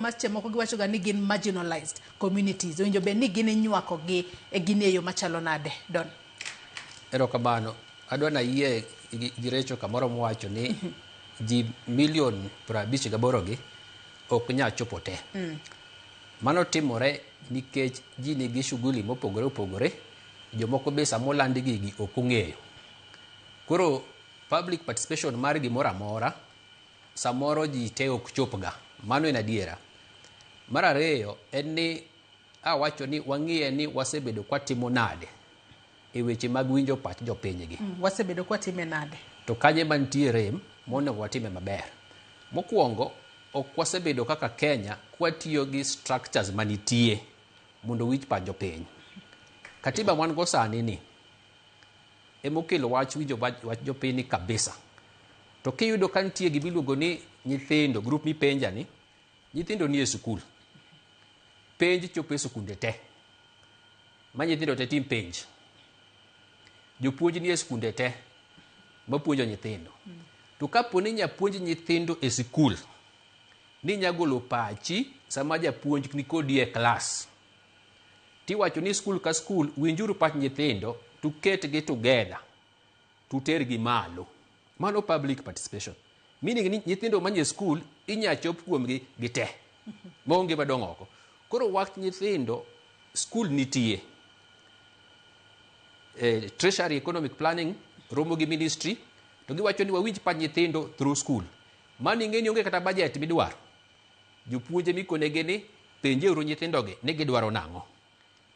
Ma seche moko giwacho ga ni gin marginalized communities, owinjo bed ni gin inywako gi e gini e yo machalo nade, Don? Erokamano. Adwa nayie gi Recho kamoro mowacho ni ji milion 58 gi ok nyal chopo te. Mano timore nikech ji nigi shughuli mopogore opogore, jomoko be sama oland gigi ok ong'eyo. Koro public participation mar gimoro amora samoro ji te ok chopga. Mano en adiera. Mar ariyo en ni awacho ni wang'iye ni wasebedo kwatimo nade e weche mag winjo pach jopiny gi. Wasebedo kwatime nade? To kanye mantie rem monego watime maber. Mokwongo, ok wasebedo kaka Kenya kwatiyo gi structures manitie mondo winj pach jopiny. Katiba wan go sani ni emokelo wach winjo wach jopiny ni kabisa. To kiyudo ka nitie gimiluongo ni nyithindo, group mipenja ni, nyithindo nie sikul. Penj chopo e sikunde te. Ma nyithindo te tim penj. Jopuonj nie sikunde te mapuonjo nyithindo. To kapo ni nyapuonj nyithindo e sikul, ni nya golo pachi sama japuonj nikodi e klas. Tiwacho ni skul ka skul winjuru pach nyithindo tuketgi together tutergi malo. Mano public participation. Meaning ni nyithindo manie skul inya chop kuomgi gite. Maonge madong' oko. Koro wach nyithindo skul nitie. Treasury Economic Planning romo gi ministry to giwacho ni wawinj pach nyithindo through school. Mano ing'e ni onge kata budget midwaro. Jopuonje mikonegi ni penjeuru nyithindogi ni gidwaro nang'o.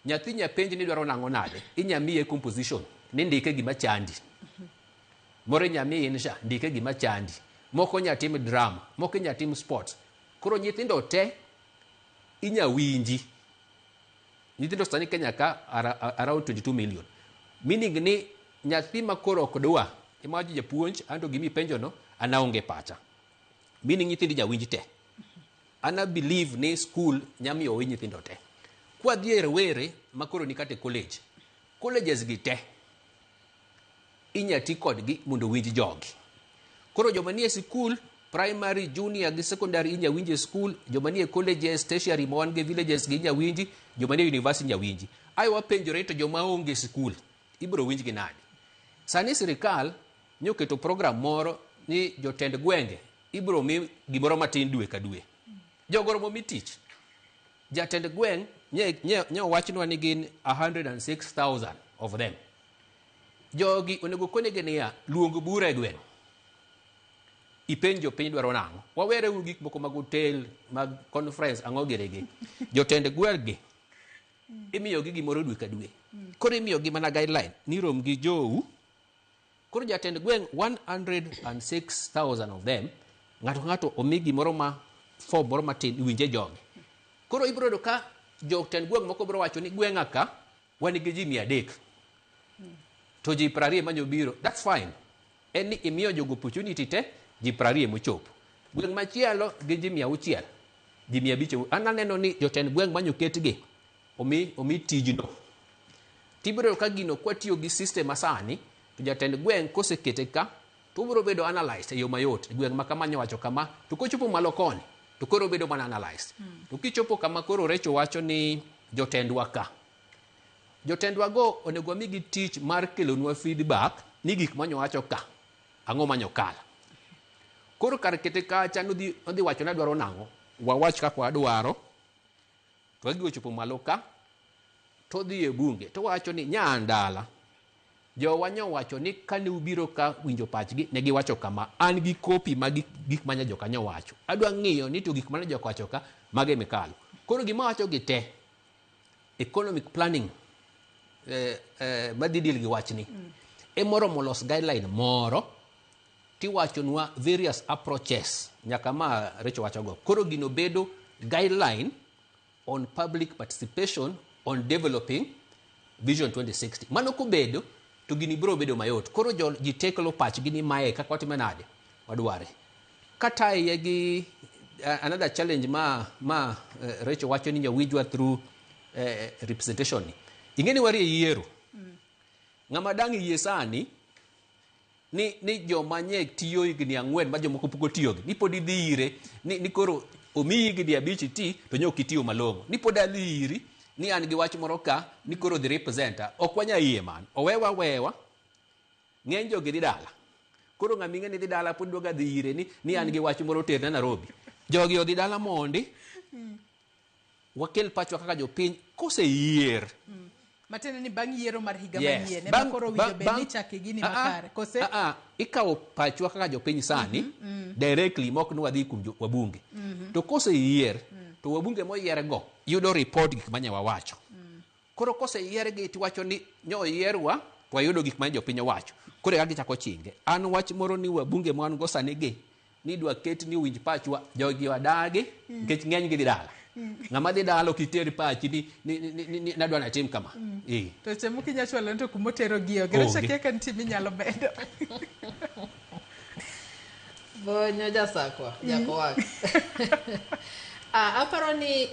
Nyathi nya penj ni dwaro nang'o nade, inya miye composition ni ndike gima chandi. Moro inya mi insha, ndike gima chandi. Moko inya tim drama, moko inya tim sports. Koro nyithindo te inya winji. Nyithindo sani Kenya ka around 22 million. Meaning ni nyathi ma koro ok dwa, ema wacho japuonj, anto gimi penjo no, an aonge pacha. Meaning nyithindo inya winj te. An a believe ni school nya miyo owinj nyithindo te. Kwadhi e rowere ma koro ni kata e college, colleges gi te inya ti kodgi mondo owinj jogi. Koro joma nie sikul primary, junior gi secondary inya winj e school, joma nie colleges, tertiary ma wan gi villages gi inya winji, joma nie university inya winji. Ae wapenjore to joma onge sikul ibiro winj gi nade? Sani sirikal nyoketo program moro ni jotend gwenge ibiro mi gimoro matin dwe ka dwe. Jogo romo mi tich. Jatend gweng' nye owachnwa ni gin 106,000 of them. Jogi onego konegi niya, luong bura e gweng'. Ipenj jopiny dwaro nang'o. Wawere uru gik moko mag hotel, mag conference, ang'o giri gi. Jotend gweng' gi imiyogi gimoro dwe ka dwe. Koro imiyogi mana guideline ni rom gi jou. Koro jatend gweng' 106,000 of them, ng'ato ka ng'ato omi gimoro ma form moro matin iwinje jogi. Koro ibiro yudo ka jotend gweng' moko biro wacho ni gweng'a ka wan gi ji 300. To ji 20 manyo biro, that's fine. En ni imiyo jogo opportunity te, ji 20 mochopo. Gweng' machielo gi ji 600, ji 500. An aneno ni jotend gweng' manyo ketgi omi tijno. Tibiro yudo ka gino kwatiyo gi system masani, to jatend gweng' kosekete ka, to obiro bedo analyzed e yo mayot. Gweng' ma kama nyowacho kama, to kochopo malo koni, to koro obedo mana analyzed. To kichopo kama koro Recho wacho ni jotendwa ka. Jotendwa go onego wamigi tich mar kelonwa feedback ni gik manyowacho ka, ang'o manyokalo. Koro kar kete kacha nodhi wacho ni adwaro nang'o, wawach kaka wadwaro, to ka gigo ochopo malo ka, to odhi e bunge, to wacho ni nyandala, jowa nyowacho ni kane ubiro ka winjo pachgi, ne giwacho kama, an gi kopi mag gik mane joka nyowacho. Adwa ng'iyo ni to gik mane joka wacho ka, mage mikalo. Koro gima wacho gi te, economic planning madhi deal gi wachni, emoromo los guideline moro, tiwachonwa various approaches, nyaka ma Recho wachogo. Koro gino bedo guideline on public participation on developing Vision 2060. Mano kobedo, to gini biro bedo mayot. Koro ji te kelo pachgi ni mae kaka watime nade, wadware. Kata iye gi another challenge ma Recho wacho ni nyawinjwa through representation ni. Ing'e ni warie yiero. Ng'ama dang' yie sani ni joma nye tiyo higni 4 ma jomoko pok otiyogi, ni pod idhi ire, ni koro Omiyi higni abich iti to nyo ok itiyo malong'o. Ni pod adhi iri ni an gi wach moro ka ni koro dhi representa. Ok wanya yie mano. Owewa wewa. Ng'eny jogi dhi dala. Koro ng'ama ing'e ni dhi dala pod dwaga dhi ire ni ni an gi wach moro terna Nairobi. Jogi odhi dala mondi. Wakel pachwa kaka jopiny koseyier. Matiende ni bang' yiero mar higa Yes. manyien ema Bang' koro bang' owinjo bed ni bang' ichake gini ah, ah, makare. Kose? ah, ah, ikawo pachwa kaka jopiny sani directly mok ni wadhi kuom jo- wabunge. To koseyier to wabunge moyier go yudo report gik manye wawacho. Koro koseyiergi tiwacho ni nyo oyierwa to wayudo gik mane jopiny owacho. Koro eka gichako chinge. An wach moro ni wabunge ma wan go sani gi ni idwa ket ni owinj pachwa jogi wadagi nikech ng'eny gi dhi dala. Ng'ama dhi dala ok iter pachi ni, ni, ni, ni, ni nadwa natim kama. Eh. To seche moko inya chwalo to kumotero gi onge. Onge. Rocha kia ka nitie minyalo medo. Bonyo jasakwa, jakowak. Aparo ni